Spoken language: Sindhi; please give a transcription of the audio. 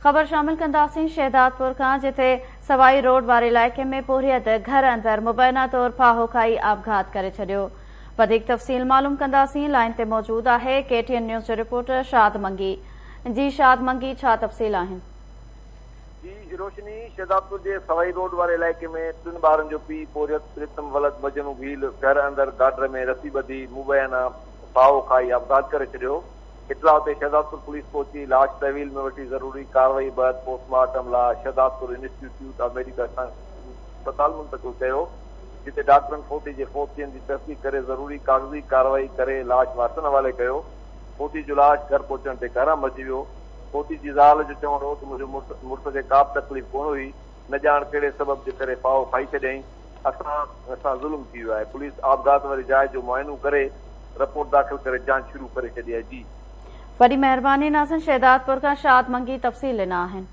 خبر شامل ڪنداسين شهدادپور کان جتي سوائي روڊ واري علائقي ۾ پورهيت گهر اندر مبينا طور ڦاهو کائي آپگهات ڪري ڇڏيو. وڌيڪ تفصيل معلوم ڪنداسين لائين تي موجود آهي ڪي ٽي اين نيوز جو رپورٽر شاد منگي. جي شاد منگي ڇا تفصيل آهن. جي روشني شهدادپور جي سوائي روڊ واري علائقي ۾ ٽن ٻارن جو پيء پورهيت پريتم ولد مجنون ڀيل گهر اندر گاڊر ۾ رسي ٻڌي مبينا ڦاهو کائي آپگهات ڪري ڇڏيو. اطلاع تي شهدادپور پوليس پهچي لاش تحويل ۾ وٺي ضروري ڪارروائي بعد پوسٽ مارٽم لاء Shahdadpur institute of medical science اسپتال منتقل ڪيو جتي ڊاڪٽرن فوتي جي فوت ٿيڻ جي تصديق ڪري ضروري ڪاغذي ڪارروائي ڪري لاش وارثن حوالي ڪيو فوتي جو لاش گهر پهچڻ تي ڪهرام مچي ويو فوتي جي زال جو چوڻ هو ته منهنجو مڙس کي ڪابه تڪليف ڪونه هئي نه ڄاڻ ڪهڙي سبب جي ڪري ڦاهو کائي ڇڏيائين اسان سان ظلم ٿي ويو آهي پوليس آپگهات واري جاء جو معائنو ڪري رپورٽ داخل ڪري جاچ شروع ڪري ڇڏي آهي جي. وڏي مهرباني ناظرين شهدادپور کان شاد منگي تفصيل ڏنا آهن.